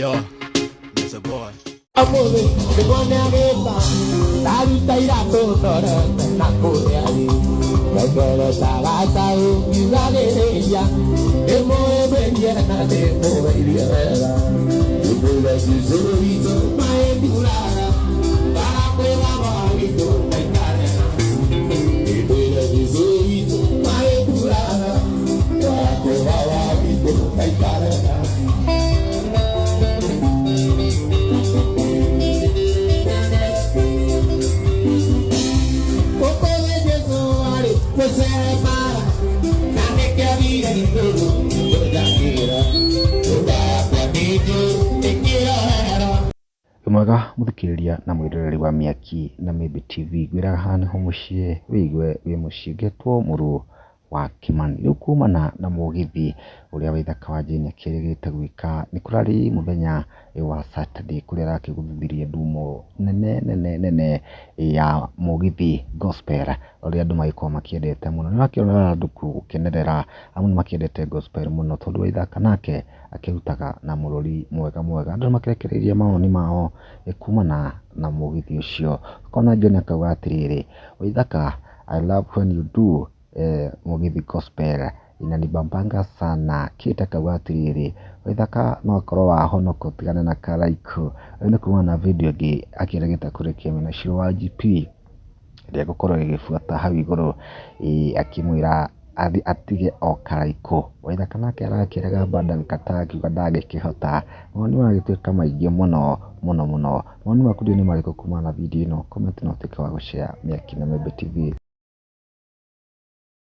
Yo, Mr. Boy. Ũmũthĩ nĩguo nĩagĩka ndaruta iratũ ndorete na kũrĩa thĩ ngengereta gacaũ ngiugagĩrĩria ndĩmũĩmbĩrie na ndĩmũgeithie wega ndĩmwĩre Jesũ witũ maĩnduraga bara kwĩ baba witũ maikare ndĩmwĩre Jesũ witũ maĩnduraga bara kwĩ baba witũ maikare. Ũkũrĩ Jesũ arĩ mũseremala na nĩkĩo igũrũ ngũthakĩra nyũmba yakwa nĩ njũru ĩkĩoherwo. Wĩ mwega mũthikĩrĩria na mwĩroreri wa Mĩaki na Mĩmbi TV, ngwĩraga haha nĩho mũciĩ wĩigue wĩ mũciĩ, ngetwo mũrũ wa Kĩmani. Rĩu kumana na mũgithi ũrĩa Waithaka wa Jane akĩrĩgĩte gwĩka, nĩ kũrarĩ mũthenya wa Saturday kũrĩa arakĩgũthithirie ndumo nene nene nene ya mũgithi gospel ũrĩa andũ magĩkoragwo makĩendete mũno. Nĩ ũrakĩona andũ gũkenerera amu nĩ makĩendete gospel mũno tondũ Waithaka nake akĩrutaga na mũrũri mwega mwega. Andũ nĩ makĩrekereirie mawoni mao kumana na mũgithi ũcio. Ũkona John akauga atĩrĩrĩ, Waithaka, I love when you do mũgithi gospel inanibambanga sana. Kate akauga atĩrĩrĩ, Waithaka no akorwo wahonoka ũtigane na Karaikũ. Ĩyo nĩ kumana na video ĩngĩ akĩrĩgĩte kũrekia mena Shiro wa GP ĩrĩa ĩgũkorwo ĩgĩbuata hau igũrũ, akĩmwĩra atige o Karaikũ. Waithaka nake arakĩrega bado amekataa akiuga ndangĩkĩhota. Mawoni magagĩtuĩka maingĩ mũno mũno mũno. Mawoni maku ndiũĩ nĩ marĩkũ kumana na video ĩno, comment na ũtuĩke wa gũ share Mĩaki na Mĩmbi TV.